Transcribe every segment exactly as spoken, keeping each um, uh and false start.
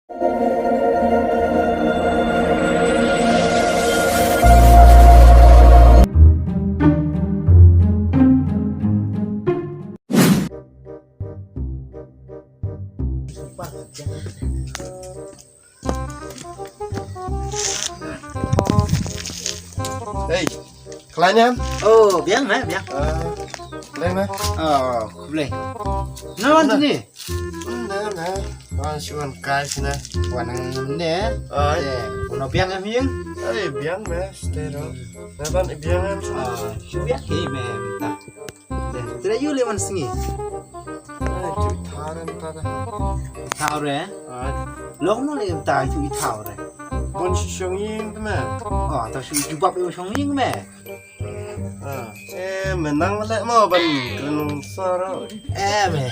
Hei, khlaiñ em? Oh, biang me, biang. Ah, khlaiñ me? Oh, khublei. Na wan sini. Hmm, na, na. Wan shuan kai sini. Wan ne. Ah, eh, uno biang em ying? Eh, biang me, stay dong. Na ban biang em? Ah, shu biang ke me, minta. Te, te ïoh leh man sngi. Ai, tu thaw re mynta da. Thaw re? Ai. Long no leh mynta tu thaw re. Bun shi shong ïing te me. Oh, ta shu jubab ïa shong ïing me. Ah. Eh, me nang leh mo ban kren soro. Eh, me.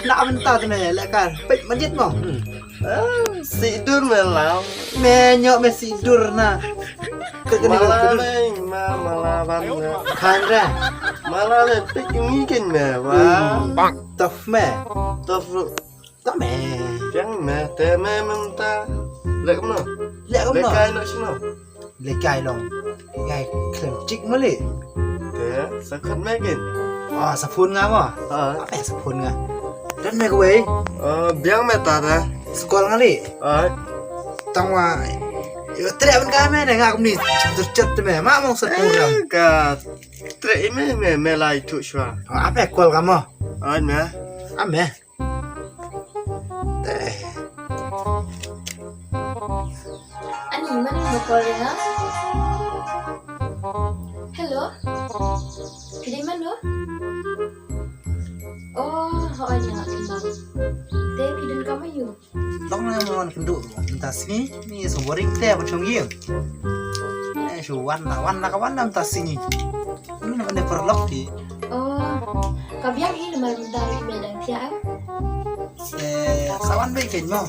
Na mynta te me leh kar. Peit majit mo. Hmm. Ah, sidur me lau. Me nyok me sidur na. Mala me, ma, mala ban me. Khan ra. Mala me pik mi ken me, wa. Hmm. Tough me. Tough ru. Ta me. Piang me, te me mynta. Lek no. Lek no. Lekai no sino. Lekai long. Ngai klem chik mali. Te, sa khot me ken. Ah, sa phone nga mo. Ah. Apa sa phone nga? Dan me kawei. Ah, biang me ta da. Sa call nga li. Ah. Tang wa. Yo, tre ban ka me ne nga kumni. Chat me. Ma mong sa phone nga. Eh, ka. Tre me me me lai tu shwa. Ah, apa call ka mo? Ah, me. Ah, me. Te. Ani, mano mo call ïa nga? Hello? Phi dei mano? Oh, hooid, nga Imam. Te phi don kama ïu? Long na mo wan kynduh mynta sngi, ni so boring te ban shong ïing. Eh, shu wan la, wan la ka wan la mynta sngi. Ni na wan paralok ti. Oh, ka biang hi namar mynta ruh me dang thiah em? Eh, sa wan beit kein mo.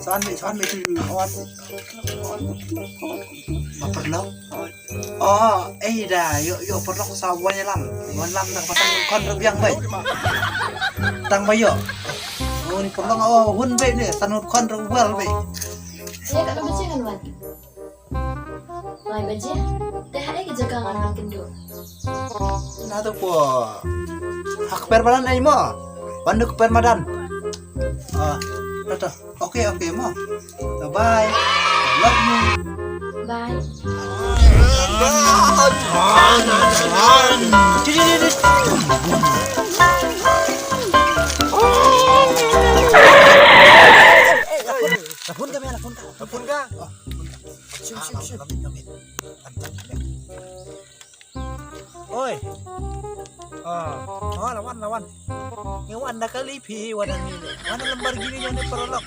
Sa wan beit, sa wan beit kein mo. Wan. Ba paralok. Oh, eh da, ïoh, ïoh paralok sa wan ïalam. Wan lam da ka ba tang khon ruh biang beit. Tang ba ïoh. Oh, ni paralok, oh, hun beit ni, tang khon ruh wel beit. Ïa ka baje ngan wan. Lai baje. Te ha ei ka jaka ngan wan kynduh? Na to ko. Ha kper madan ei mo. Wan da kper madan. Ah, to to. Okay, okay mo. Bye bye. Love you. Bye. Lapun ka, lapun ka. Lapun ka. Shim, shim, shim. Oi. Ah, ah, lawan, lawan. Ngi wan da kali phi, wan da ni. Wan da Lamborghini jong ni paralok.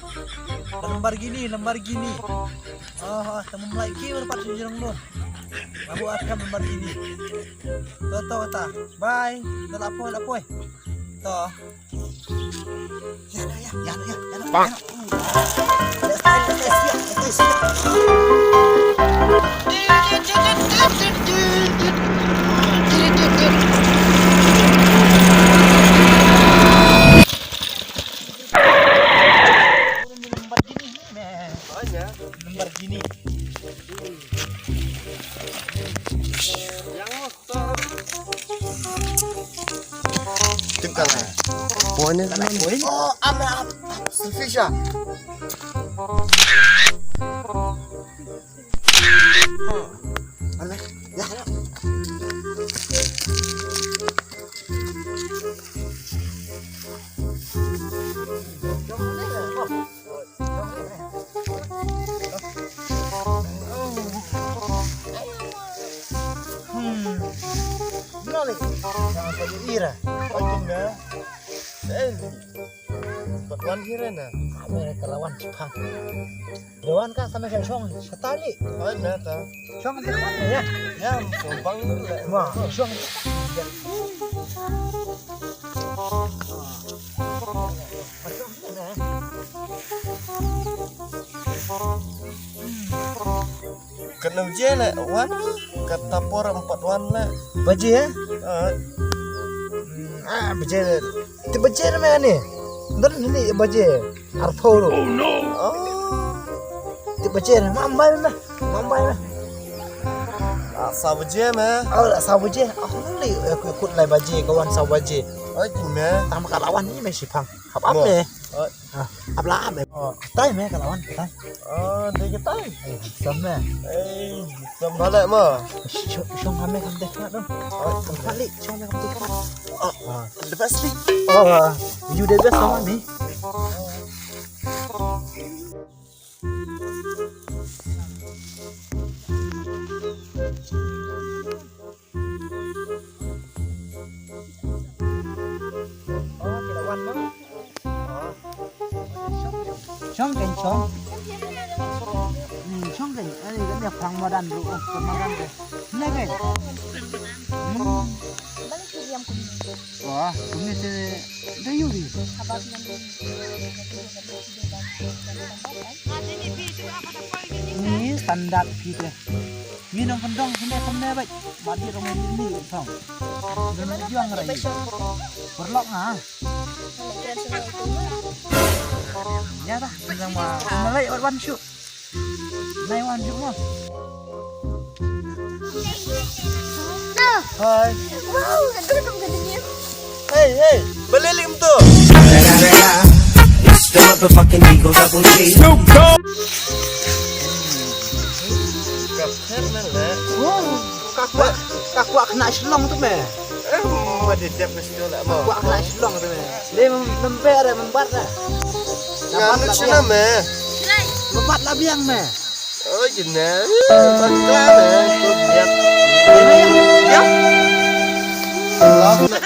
Da Lamborghini, Lamborghini. Ah, ah, tama mlai ki wan pat jong dum. Abu askam Lamborghini. To, to, ta. Bye. Da la poi, la poi. To. Lamborghini. Tim kalah. Poin ni. Oh, am, am, am. Selfish ah. Am, ya. Hmm. Nali. Jangan pergi ira. Pakin dah. Eh. Pat wan hi re na. Ame ka la wan chiphang. Wan ka sa me shong shata li. Wan na ta. Shong shata li ya. Ya, shong bang le. Wa, shong. Kan lam je le wan ka ta por em pat wan le. Baje ya? Ah. Hmm, ah, baje. Te baje na me ani. Dan ni baje. Arphew ruh. Oh no. Tip baje ne, ma bai me. Ma bai me. Ah, sa baje me. Oh, sa baje. Oh, ni, eh, kut lai baje, ka wan sa baje. Oi, tin me. Tam ka la wan ni me shipang. Hap ap me. Oi. Ah, ap la ap me. Oh, tai me ka la wan, tai. Oh, dei ka tai. Eh, sam me. Eh, sam balik mo. Shong, shong kame kam deh kat dong. Oh, kam kali, shong kame kam deh kat. Oh, ah, the best ni. Oh, ah, you the best sama ni. Shong kein shong. Hmm, shong kein. Ani kan dia phang madan ruh, oh, phang madan deh. Ni kein. Hmm. Wah, kumne te da yu ri. Ni standard phi te. Ni nong kendong sini kumne bai. Mati rong ni ni song. Nong juang rai. Perlok nga. Ya dah, nang ma malai wan shu. Nai wan shu mo. Hai. Wow, kan tu kan dia. Hey, hey, balik lim tu. It's the motherfucking Eagle Double G. Snoop Dogg. Ka phet man le. Wow, ka kwah, ka kwah kena Shillong tu me. Eh, ma di dep na Shillong la mo. Ka kwah kena Shillong tu me. Le mem-, member eh, membat eh. Nga nu chena me. Membat la biang me. Oh, jena. Bakla me. Tu biang. Ya. Love me.